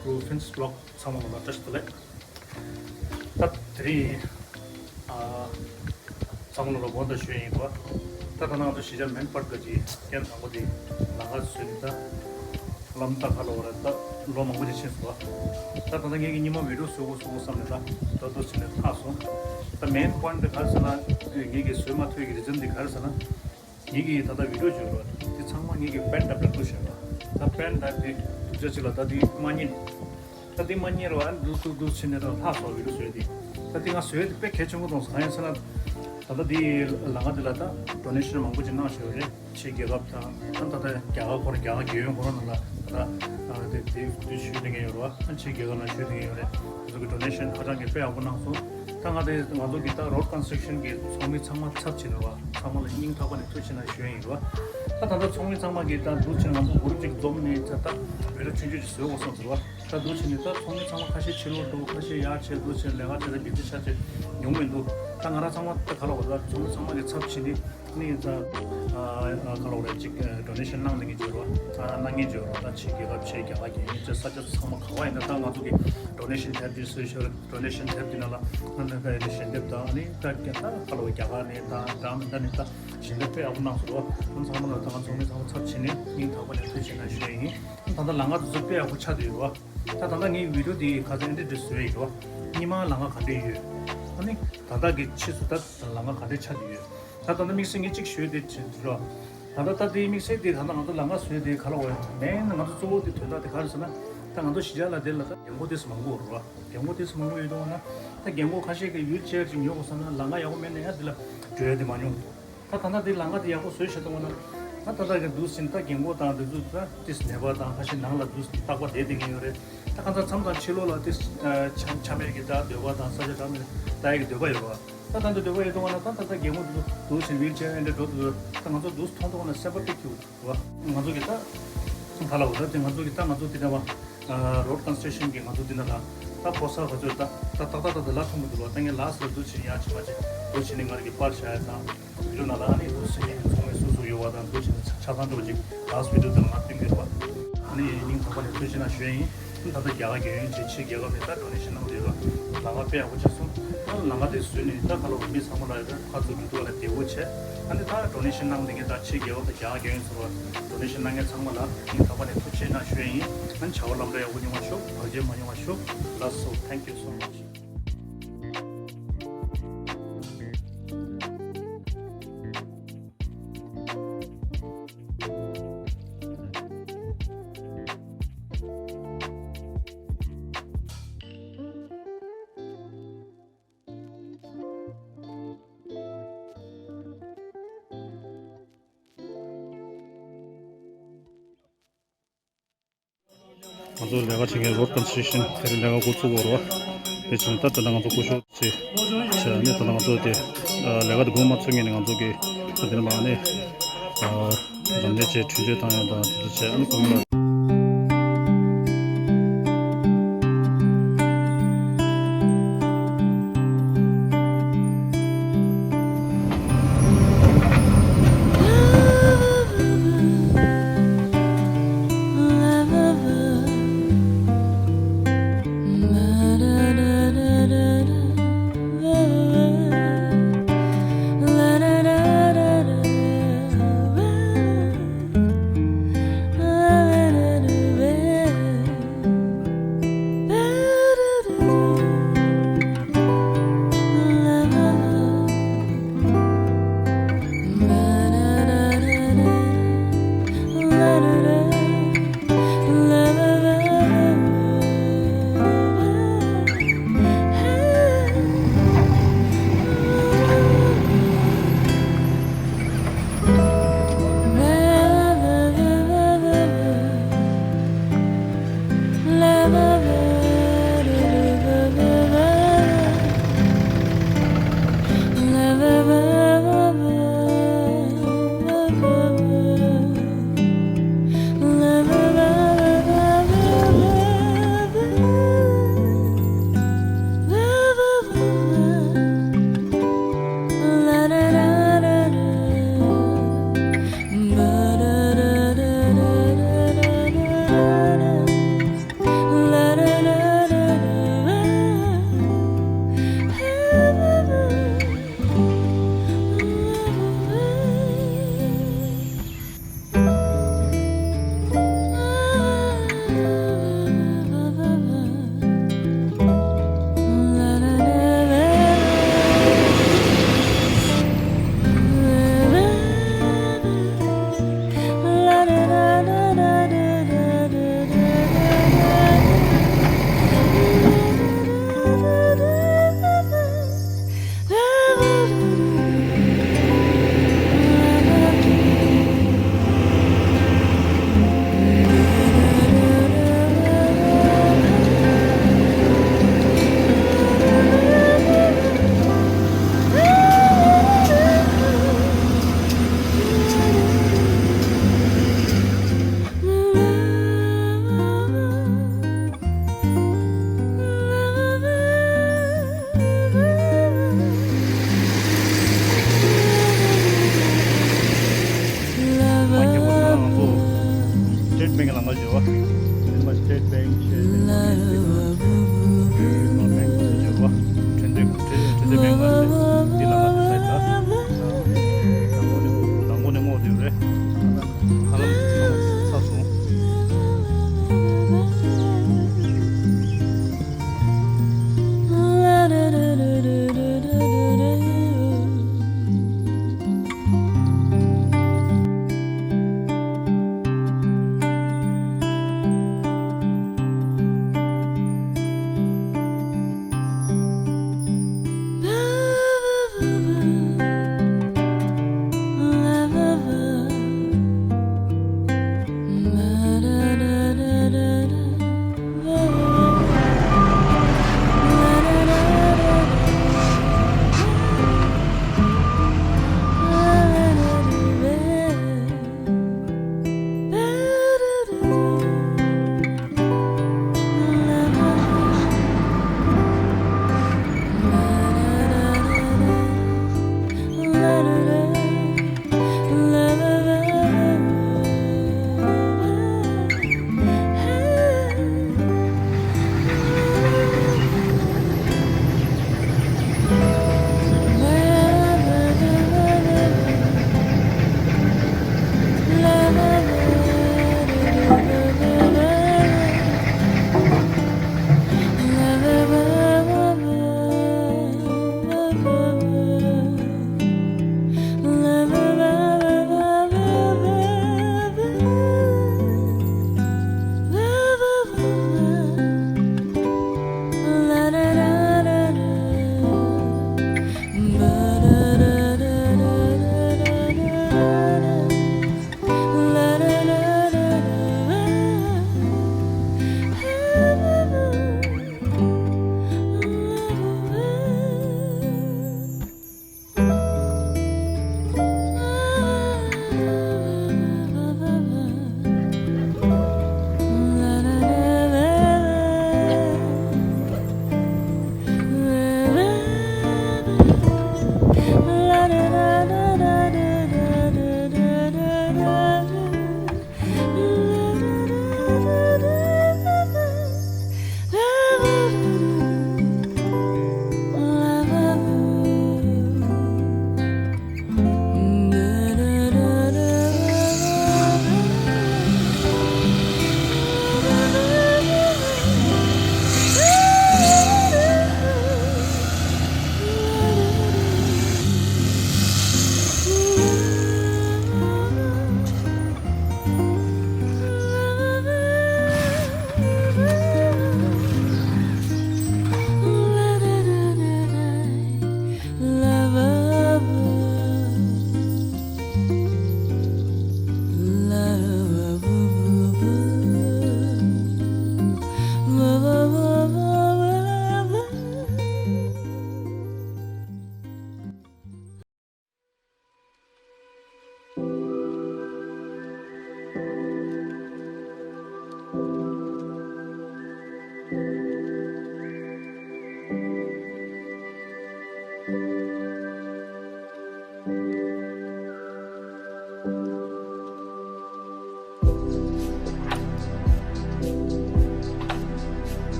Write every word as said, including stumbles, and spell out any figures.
Crew Finns Vlog ཚང་མ་ལ་བཀྲ་ཤིས་བདེ་ལེགས། ད་དེ་རིང་ཨ་ཚང་མ་ལ་དགོངས་དག་ཞུ་ཡ་ཡིན་པ། ད་ད་ནང་དུ་གཞིས་ཆགས་མེན་པར་ག་ཅིག་རྐྱེན་དང་པོ་དེ་ལམ་ཁ་བཟོས་ནས། ད་ལམ་ད་ག་ལ་བ་རེད། ད་ལོ་མང་པོ་ཅིག་ཕྱིན་སོང་བ། ད་ད་ལྟ་ངེད་ཀྱི་ཉི་མ་བི་ཌིའོ་བཟོ་དགོས་བཟོ་དགོས་བསམ་ནས། ད་ད་དུ་ཕྱིན་ནས་ཐག་སོང་། ད་མེན་པོ་ཡིན་ཊི་དེ་ག་རེ་ཟེར་ན། ངེད་ཀྱིས་བཟོས་མ་ཐུབ་ཀྱི་རི་ཛན་དེ་ག་རེ་ཟེར་ན། ངེད་ཀྱིས་ད་ལྟ་བི་ཌིའོ་བཟོས་རོགས་དེ་ཚང་མ་ངེད་ཀྱིས་པེན་ཊ་བརྒྱབ་བསྡད་འདུག་ཞེས་པ། ད་པེན་ཊ་དེ་སྡུག་ཅག་ཅིག་ལ་ད་དེ་མ་རྙེད། ད་དེ་མ་རྙེད་རོགས། ཨ་ནི་འདུག་འདུག་འདུག་ཕྱིན་ནས་ད་ལྷག་སོང་། བི་ཌིའོ་བཟོས་དེ། ད་དེ་ང་བཟོས་དེ་དཔེ་གལ་ཆེན་པོ་མཐོང་སོང་། གང་ཡིན་ཟེར་ན། ད་ལྟ་དེ་ལམ་ཁ་དེ་ལ་ད་ཌོ་ནེ་ཤན་མང་པོ་ཅིག་གནང་བཞག་ཡོད་རེད། ཕྱིའི་རྒྱལ་ཁབ་དང་། ཨ་ད་ལྟ་རྒྱ་གར་ཁོ་རང་རྒྱ་གར་རྒྱལ་ཡོངས་ཁོ་རང་ནང་ལ་ད་ལྟ་དེ་དེ་དེ་ཞུ་བསྡད་མཁན་ཡོད་རེད་བ། ཨ་ཕྱིའི་རྒྱལ་ཁབ་ནང་ཞུ་བསྡད་མཁན་ཡོད་རེད། ང་ཚོ་གི་ཌོ་ནེ་ཤན་ཧ་ཅང་གི་དཔེ་ཡག་པོ་གནང་སོང་། ད་ང་དེ་ང་ཚོ་གི་ད་རོཌ་ཀོན་སི་ཊྲག་ཤན་གི་ཚོགས་མི་ཚང་མ་ཚབ་བྱས་ནས་བ། ཚང་མ་ལ་སྙིང་ཐག་པ་ནས་ཐུགས་རྗེ་ཆེ་གནང་ཞུ་ཡ་ཡིན་རེད་བ། ད་ད་ལྟ་ཚོགས་མི་ཚང་མ་གི་ད་འདུག་ཕྱིན་ང་ཚོ་གུ་རུབ་ཅིག་འཛོམས་ནས། ད་ད་བི་ཌིའོ་ཆུང་ཆུང་ཅིག་བཟོ་དགོས་བསམ་ཟེར་བ། ད་འདུག་ཕྱིན་ནས་ད་ཚོགས་མི་ཚང་མ་ཁ་ཤས་ཕྱི་ལོགས་འགྲོ། ཁ་ཤས་ཡར་ཕྱིན། འདུག་ཕྱིན་ལས་ཀ་བྱེད་ད་འགན་འཁྲི་ཆ་ཆེ་ཉུང་མི་འདུག་ད་ང་རང་ཚང་མ་ད་ག་ལ་བ། ད་ཚོགས་མི་ཚང་མ་གི་ཚབ་བྱས་ནས། ནི་ད་ཨ་ག་ལ་བ་རེད། ཅིག་ཌོ་ནེ་ཤན་གནང་ནས་ངེད་ཚོར་བ། ཨ་གནང་མཁན་ཚོར་བ། ད་ཕྱི་རྒྱལ་ཁབ་ཕྱི་རྒྱལ་ཁབ་ཀྱི་ཡིན་ཚེ་ས་ཆ་ཚང་མ་ག་བ་ཡིན་ན། ད་ང་ཚོ་གི་ཌོ་ནེ་ཤན་ཊེབ་དེ་བཟོས་ཤག་ཌོ་ནེ་ཤན་ཊེབ་དེ་ནང་ལ་ང་ནི་ད་ཡིན་ཞལ་འདེབས་དང་། ཨ་ནི་ད་རྒྱ་ད་ག་ལ་བ་རྒྱ་གར་ནས་ད་འདྲ་མི་འདྲ་ནས་ད་ཞལ་འདེབས་དཔེ་ཡག་པོ་གནང་སོང་བ། ཁོང་ཚང་མ་ལ་ད་ང་ཚོ་མི་ཚང་མ་ཚབ་བྱས་ནས་སྙིང་ཐག་པ་ནས་ཐུགས་རྗེ་ཆེ་གནང་ཞུ་ཡ་ཡིན། ད་ལྟ་ལམ་ཁ་དེ་ཚོ་དཔེ་ཡག་པོ་ཆགས་བསྡད་ཡོད་བ། ད་ད་ལྟ་ངའི་བི་ཌིའོ་དེ་ཁ་སང་ཨེ་ཌིཊ་བཟོས་ཡོད་བ། སྔོན་མ་ལམ་ཁ་ག་འདྲས་ཡོད། ཨ་ནི་ད་ལྟ་གི་ཕྱིས་སུ་ད་ལམ་ཁ་ག་འདྲས་ཆགས་བསྡད་ཡོད། ད་ད་ལྟ་དམིགས་བསལ་ངས་གཅིག་ཞུས་ཏེ་བྱེད་འགྲོ། ད་ལྟ་ད་དེའི་དམིགས་བསལ་དེ་ད་ལྟ་ང་ཚོ་ལམ་ཁ་བཟོས་དེ་ག་ལ་བ་ཡོད་མེད་ན། ང་ཚོ་གཙོ་བོ་དེ་དོན་དག་དེ་ག་རེ་ཟེར་ན། ད་ང་ཚོ་གཞིས་ཆགས་ལ་དེ་ལ་ད་རྒན་གོག་དེ་ཚོ་མང་པོ་ཡོད་རེད་བ། རྒན་གོག་དེ་ཚོ་མང་པོ་ཡོད་དུས་ན། ད་རྒན་གོག་ཁ་ཤས་ཀྱིས་ཝིལ་ཅེར་ཅིག་ཉོ་དགོས་བསམ་ན། ལམ་ཁ་ཡག་པོ་མེད་ན་ཡང་དེ་ལ་འགྲོ་ཡ་དེ་མ་ཉུང་འདུག་ད་ད་ལྟ་དེ་ལམ་ཁ་དེ་ཡག་པོ་བཟོས་བྱས་གཏོང་བ་ན། ད་ད་ལྟ་གི་འདུག་ཟིན། ད་རྒན་གོག་དང་དེ་ཚོ་ད་ཏིས་ནད་པ་དང་ཁ་ཤས་ནང་ལ་འདུག་ཟིན། རྟག་པར་བསྡད་བསྡད་མཁན་ཡོད་རེད། ད་ཁ་སང་མཚམས་དང་ཕྱི་ལོགས་ལ་ཏིས་ཆ་ཆ་མེད་ཀྱི་ད་སྡོད་པ་དང་ས་ཆ་འདྲ་མི་ལྟ་ཡ་གི་སྡོད་པ་ཡོད་རེད་བ། ད་ད་འདི་སྡོད་པ་ཡོད་དུས་ན། ད་ད་ད་རྒན་གོག་འདུག་འདུག་ཟིན། ཝིལ་ཅེར་ཨེ་འདྲ་འགྲོ་འདུག་ད་ང་ཚོ་འདུག་མཐོང་དུས་ན་སེམས་པ་དཔེ་སྐྱིད་པོ་འདུག་བ། ང་ཚོ་གི་ད་ག་ལ་བ། ད་དེ་ང་ཚོ་གི་ད་ང་ཚོ་དེ་འདྲ་བ། རོཌ་ཀོན་སི་ཊྲག་ཤན་གི་ང་ཚོ་དེ་འདྲ་ལ་ད་ཕོ་གསར་ག་ཚོད་ད་ད་ཏག་ཏག་ཏག་ཏག་ལ་ཐོན་གི་འདུག་བ། ད་ངས་ལགས་སོ་འདུག་ཕྱིན་ཡ་ཕྱིན་པ་ཅིག་འདུག་ཕྱིན་ནས་ང་རང་གི་པར་བཞག་ཡ་དང་། བི་ཌིའོ་ནང་ལ་ཨ་ནི་འདུག་ཕྱིན་ནས་ཚོགས་མི་སུ་སུ་ཡོད་བ་དང་། འདུག་ཕྱིན་ནས་ཆ་ཚང་འདྲ་བོ་ཅིག་ལགས་སོ་བི་ཌིའོ་དེ་ལ་ང་སྟོན་གི་རེད་བ། ཨ་ནི་སྙིང་ཐག་པ་ནས་ཐུགས་རྗེ་གནང་ཞུ་ཡ་ཡིན། ད་ལྟ་རྒྱ་གར་རྒྱལ་ཡོངས་ཀྱི་ཕྱི་རྒྱལ་ཁབ་ནས་ད་ཌོ་ནེ་ཤན་གནང་བསྡད་ཡོད་ར། ལམ་ཁ་དཔེ་ཡག་པོ་ཆགས་སོང་། ད་ལམ་ཁ་དེ་བཟོས་ནས་ད་ག་ལ་བ་མི་ཚང་མ་ལ་ཡོད་ཕར་ཚུར་འགྲོ་ཐུབ་པ་ལ་བདེ་པོ་བྱས། ཨ་ནི་ད་ཌོ་ནེ་ཤན་གནང་བསྡད་མཁན་ད་ཕྱི་རྒྱལ་ཁབ་དང་རྒྱ་གར་རྒྱལ་ཡོངས་ཚོགས་པ་ཌོ་ནེ་ཤན་གནང་མཁན་ཚང་མ་ལ་སྙིང་ཐག་པ་ནས་ཐུགས་རྗེ་གནང་ཞུ་ཡ་ཡིན། ཨ་ནི་བྱ་བ་ལམ་འགྲོ་ཡག་པོ་ཡོང་བ་ཤོག་བར་ཆད་མ་ཡོང་བ་ཤོག་ལགས་སོ། Thank you so much. ང་ཚོ་ལས་ཀ་བྱེད་མཁན་རོཌ་ཀོན་སི་ཊྲག་ཤན་དེ་རིང་ལས་ཀ་འགོ་བཙུགས་པ་རེད་བ། དེ་བྱས་ནས་ད་ལྟ་ང་ཚོ་སྐུ་ཞབས་ཚེ་བྱས་ནས། ད་ལྟ་ང་ཚོ་དེ་ལས་ཀ་དེ་འགོ་མ་ཚུགས་སྔོན་ནས་ང་ཚོ་གི་ད་དེ་ནས་མ་ནས་རམ་འདེགས་བྱས། གྲོས་ཆོད་བཏང་ཡ་དང་དེ་ཚོ་བྱས། ཨ་ནི་སྐུ་ངོ་ལ།